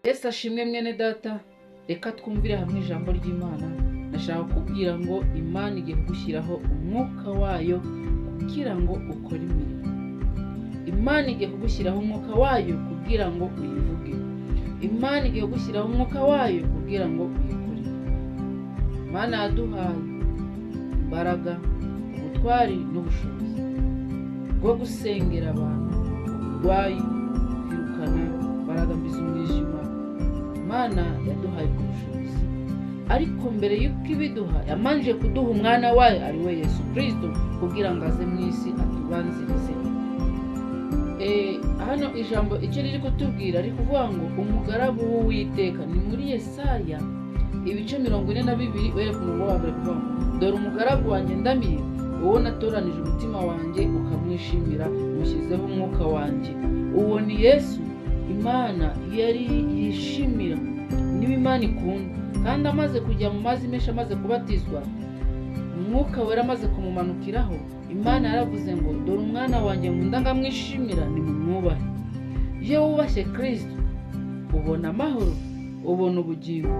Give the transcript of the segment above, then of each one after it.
Yesu ashimwe mwene data, reka twumvire hamwe ijambo ry'Imana. Ndashaka kukubwira ngo Imana igiye kugushyiraho umwuka wayo kugira ngo ukore imirimo. Imana igiye kugushyiraho umwuka wayo kugira ngo uyivuge. Imana igiye kugushyiraho umwuka wayo kugira ngo uyikore. Imana yaduhaye imbaraga, ubutwari n'ubushobozi bwo gusengera abantu, uburwayi, kwirukana imbaraga mbi z'umwijima. Imana yaduhaye ubwo bushobozi, ariko mbere y'uko ibiduha yamanje kuduha umwana wayo ari we Yesu Kristo kugira ngo aze mu isi atubanzirize. Hano ijambo icyo riri kutubwira riri kuvuga ngo umugaragu w'Uwiteka ni muri Yesaya ibice 42 uhereye ku murongo wa mbere, kuvuga ngo dore umugaragu wanjye ndamiye, uwo natoranije umutima wanjye ukamwishimira, mushyizeho umwuka wanjye. Uwo ni Yesu Imana yari yishimira, niba Imana ikunda. Kandi amaze kujya mu mazi menshi, amaze kubatizwa, umwuka wera amaze kumumanukiraho, Imana yaravuze ngo dore umwana wanjye nkunda nkamwishimira, nimumwubahe. Iyo wubashye Kristo ubona amahoro, ubona ubugingo,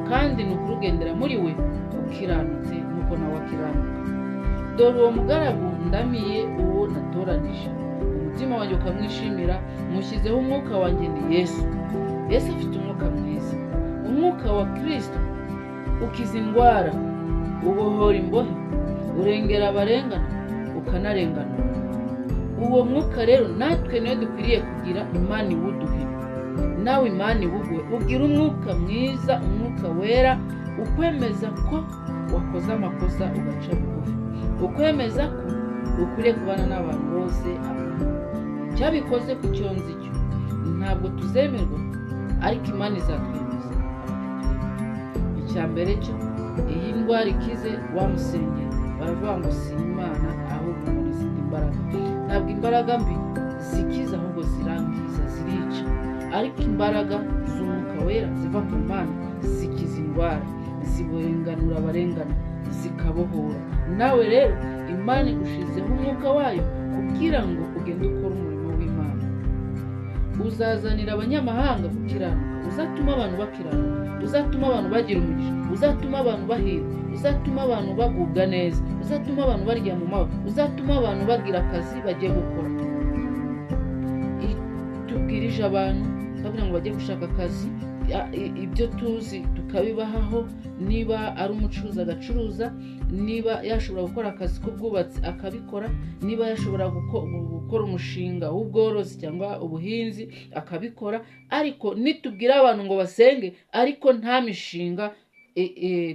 kandi ni ukurugendera muri we ukiranutse nk'uko nawe akiranuka. Dore uwo mugaragu ndamiye, uwo natoranije umutima wanjye ukamwishimira, mushyizeho umwuka wanjye, ni Yesu. Yesu afite umwuka mwiza. Umwuka wa Kristo ukiza indwara, ubohora imbohe, urengera abarengana, ukanarenganura. Uwo mwuka rero natwe niyo dukwiriye kugira. Imana iwuduhe, nawe Imana iwuguhe. Ugira umwuka mwiza, umwuka wera ukwemeza ko wakoze amakosa ugaca bugufi, ukwemeza ko ukwiriye kubana n'abantu bose amahoro. Cyabikoze ku cyo nzi cyo ntabwo tuzemerwa, ariko Imana izatwemeza. Icya mbere cyo, iyi ndwara ikize wamusengera, baravuga ngo si Imana ahubwo umuntu ifite imbaraga. Ntabwo imbaraga mbi zikiza, ahubwo zirangiza, zirica. Ariko imbaraga z'umwuka wera ziva ku Mana zikiza indwara, ziburenganura abarengana, zikabohora. Nawe rero Imana igushizeho umwuka wayo kugira ngo ugende ukore umurimo w'Imana. Uzazanira abanyamahanga gukiranuka, uzatuma abantu bakiranuka, uzatuma abantu bagira umugisha, uzatuma abantu bahirwa, uzatuma abantu bagubwa neza, uzatuma abantu barya mu mahoro, uzatuma abantu bagira akazi bagiye gukora. Tubwirije abantu kugira ngo bajye gushaka akazi, ibyo tuzi tukabibahaho. Niba ari umucuruzi agacuruza, niba yashobora gukora akazi k'ubwubatsi akabikora, niba yashobora gukora umushinga w'ubworozi cyangwa ubuhinzi akabikora. Ariko nitubwira abantu ngo basenge ariko nta mishinga,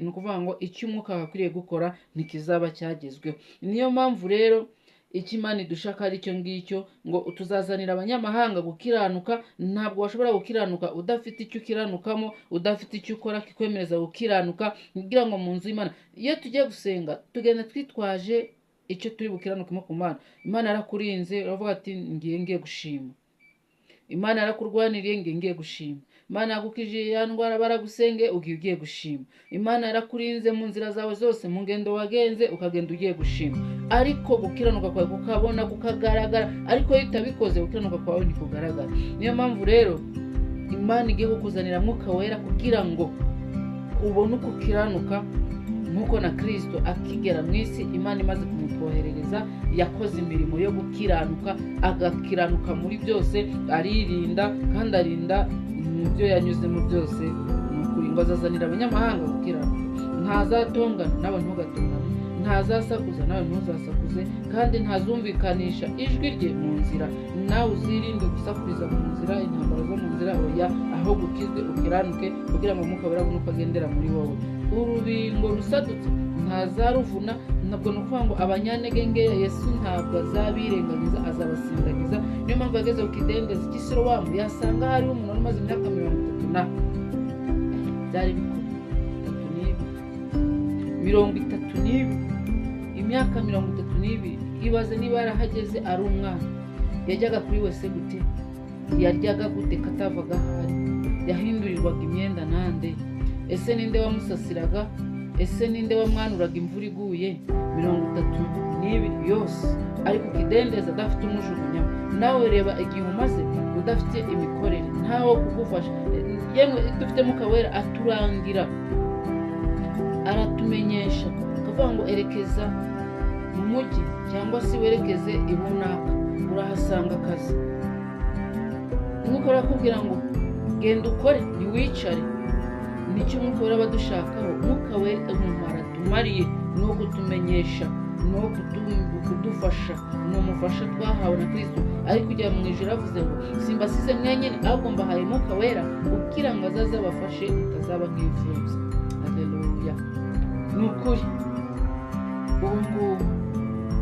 ni ukuvuga ngo icyo umwuka akwiriye gukora ntikizaba cyagezweho. Niyo mpamvu rero icyo Imana idushaka ari cyo ngicyo, ngo tuzazanira abanyamahanga gukiranuka. Ntabwo washobora gukiranuka udafite icyo ukiranukamo, udafite icyo ukora kikwemereza gukiranuka. Kugira ngo mu nzu y'Imana iyo tugiye gusenga tugenda twitwaje icyo turi bukiranukemo ku Mana. Imana yarakurinze, uravuga ati ngiye gushima. Imana yarakurwaniriye, ngiye gushima. Imana yagukijije ya ndwara baragusenge, ugiye gushima. Imana yarakurinze mu nzira zawe zose, mu ngendo wagenze, ukagenda ugiye gushima. Ariko gukiranuka kwawe kukabona, kukagaragara. Ariko iyo utabikoze gukiranuka kwawe ntikugaragara. Niyo mpamvu rero Imana igiye kukuzanira mwuka wera kugira ngo ubone uko ukiranuka, nk'uko na Kristo akigera mu isi Imana imaze kumutwoherereza yakoze imirimo yo gukiranuka, agakiranuka muri byose, aririnda kandi arinda mu byo yanyuzemo byose. Ni ukuri ngo azazanira abanyamahanga gukiranuka. Ntazatongana nawe ntugatongane, ntazasakuza nawe ntuzasakuze, kandi ntazumvikanisha ijwi rye mu nzira. Nawe uzirinde gusakuriza mu nzira, intambara zo mu nzira, oya, ahubwo ukizwe ukiranuke kugira ngo umwuka wera abone uko agendera muri wowe. Urubingo rusadutse ntazaruvuna. Ntabwo ni ukuvuga ngo abanyantege nkeya Yesu ntabwo azabirengagiza, azabasindagiza. Niyo mpamvu yageze ku kidendezi cy'Isilowamu yasanga hariho umuntu wari umaze imyaka 30 na byari bikuru 32, imyaka 32. Ibaze niba yarahageze ari umwana, yajyaga kuri wese gute, yaryaga gute katavaga ahari, yahindurirwaga imyenda nande, ese ninde wamusasiraga, ese ninde wamwanuraga imvura iguye? 32 yose ariko kidendezi adafite umujugunya. Nawe reba igihe umaze udafite imikorere. ntawo kugufasha. Yemwe dufite Mwuka Wera aturangira, aratumenyesha, akavuga ngo erekeza mu mujyi cyangwa se werekeze ibunaka, urahasanga akazi. Umwuka Wera arakubwira ngo genda ukore, ntiwicare. Nicyo Umwuka Wera aba adushakaho. Umwuka Wera umumaro atumariye ni uwo kutumenyesha, ni uwo kudufasha, ni umufasha twahawe na Kristo. Ariko kujya mu ijuru avuze ngo simbasize mwenyine, ahubwo mbahaye Umwuka Wera kugira ngo azaze abafashe mutazaba nk'imfubyi. Haleluya! Ni ukuri ubu ngubu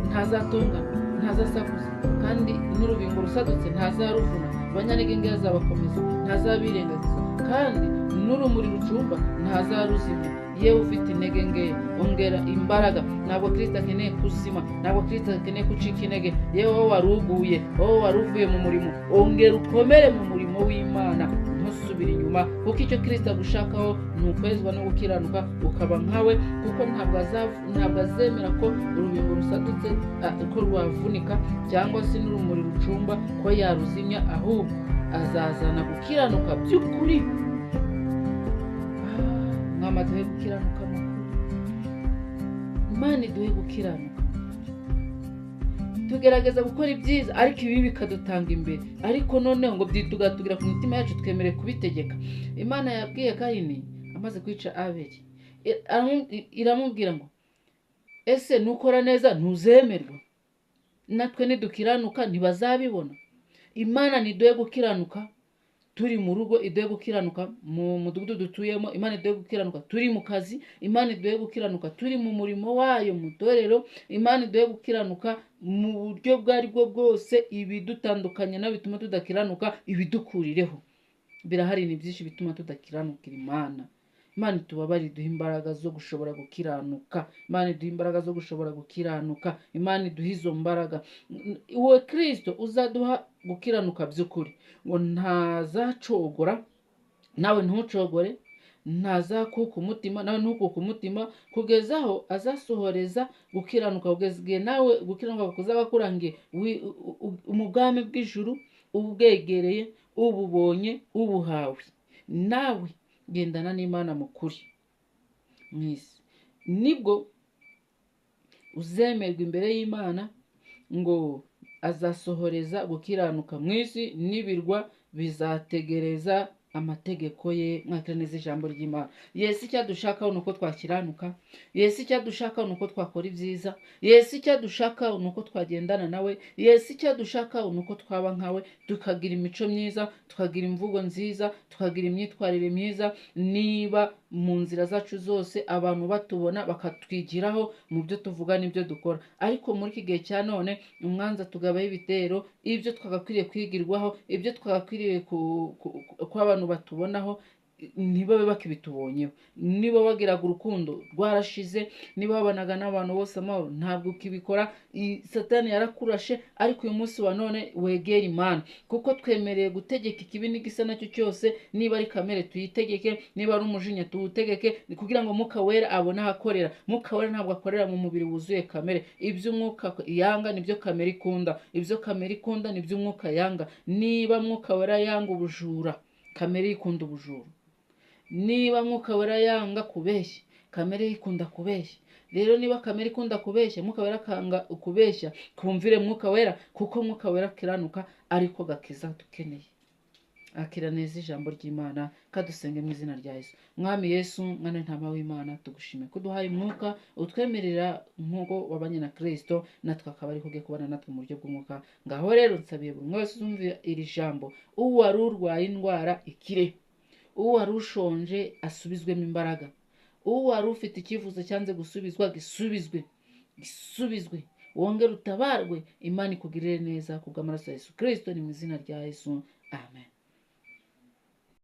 ntazatongana, ntazasakuza, kandi n'urubingo rusadutse ntazaruvuna. Abanyantege nke azabakomeza, ntazabirengagiza, kandi n'urumuri rucumba ntazaruzimya. Yewe ufite intege nkeya, ongera imbaraga. Ntabwo Kristo akeneye kuzima, ntabwo Kristo akeneye gucika intege. Yewe wowe waruguye, wowe wari uvuye mu murimo, ongera ukomere mu murimo w'Imana, ntusubire inyuma, kuko icyo Kristo agushakaho ni ukwezwa no gukiranuka, ukaba nkawe, kuko ntabwo azemera ko urubingo rusadutse ko rwavunika, cyangwa se n'urumuri rucumba ko yaruzimya, ahubwo azazana gukiranuka by'ukuri. Mwama duhe gukiranuka mu kuri, Imana iduhe gukiranuka. Tugerageza gukora ibyiza ariko ibi bikadutanga imbere, ariko noneho ngo byitugatugira ku mitima yacu, twemere kubitegeka. Imana yabwiye Kayini amaze kwica Abeli, iramubwira ngo ese nukora neza ntuzemerwa? Natwe nidukiranuka ntibazabibona. Imana niduhe gukiranuka turi mu rugo, iduhe gukiranuka mu mudugudu dutuyemo, Imana iduhe gukiranuka turi mu kazi, Imana iduhe gukiranuka turi mu murimo wayo mu torero, Imana iduhe gukiranuka mu buryo bwo ari bwo bwose. Ibidutandukanya na bituma tudakiranuka ibidukurireho. Birahari ni byinshi bituma tudakiranukira Imana. Imana itubabarire, iduhe imbaraga zo gushobora gukiranuka. Imana iduhe imbaraga zo gushobora gukiranuka. Imana iduhe izo mbaraga. Uwo Kristo uzaduha gukiranuka by'ukuri, ngo ntazacogora nawe ntucogore, ntazakuka umutima nawe ntukuka umutima, kugeza aho azasohoreza gukiranuka, kugeza igihe nawe gukiranuka kuzaba kurangiye mu bwami bw'ijuru, ubwegereye, ububonye, ubuhawe. Nawe gendana n'Imana mu kuri mu isi, nibwo uzemerwa imbere y'Imana, ngo azasohoreza gukiranuka mu isi, n'ibirwa bizategereza amategeko ye. Mwakira neza ijambo ry'Imana. Yesu icyo adushakaho ni uko twakiranuka. Yesu icyo adushakaho ni uko twakora ibyiza. Yesu icyo adushakaho ni uko twagendana nawe. Yesu icyo adushakaho ni uko twaba nkawe, tukagira imico myiza, tukagira imvugo nziza, tukagira imyitwarire myiza. Niba mu nzira zacu zose abantu batubona bakatwigiraho mu byo tuvuga n'ibyo dukora. Ariko muri iki gihe cya none umwanza tugabaho ibitero, ibyo twagakwiriye kwigirwaho, ibyo twagakwiriye ko abantu batubonaho ntibabe bakibitubonyeho. Niba wagiraga urukundo rwarashize, niba wabanaga n'abantu bose amahoro ntabwo ukibikora. Satani yarakurashe, ariko uyu munsi wa none wegera Imana, kuko twemereye gutegeka ikibi n'igisa nacyo cyose. Niba ari kamere tuyitegeke, niba ari umujinya tuwutegeke, kugira ngo Mwuka Wera abone aho akorera. Mwuka Wera ntabwo akorera mu mubiri wuzuye kamere. Ibyo umwuka yanga nibyo kamere ikunda, ibyo kamere ikunda nibyo umwuka yanga. Niba Mwuka Wera yanga ubujura, kamere ikunda ubujura. Niba Mwuka Wera yanga kubeshya, kamere ikunda kubeshya. Rero niba kamere ikunda kubeshya, Mwuka Wera akanga kubeshya, kumvire Mwuka Wera, kuko Mwuka Wera akiranuka ariko gakiza dukeneye. Akira neza ijambo ry'Imana, kadusenge mu izina rya Yesu. Mwami Yesu, mwana ntama w'Imana, tugushime kuduhaye umwuka utwemerera nk'uko wabanye na Kristo, natwe akaba ari kugiye kubana natwe mu buryo bw'umwuka. Ngaho rero nsabiye buri wese uzumva iri jambo, uwari urwaye indwara ikire, uwari ushonje asubizwemo imbaraga, uwari ufite icyifuzo cyanze gusubizwa gisubizwe, gisubizwe, wongere utabarwe. Imana ikugirire neza kubw'amaraso ya Yesu Kristo, ni mu izina rya Yesu, amen.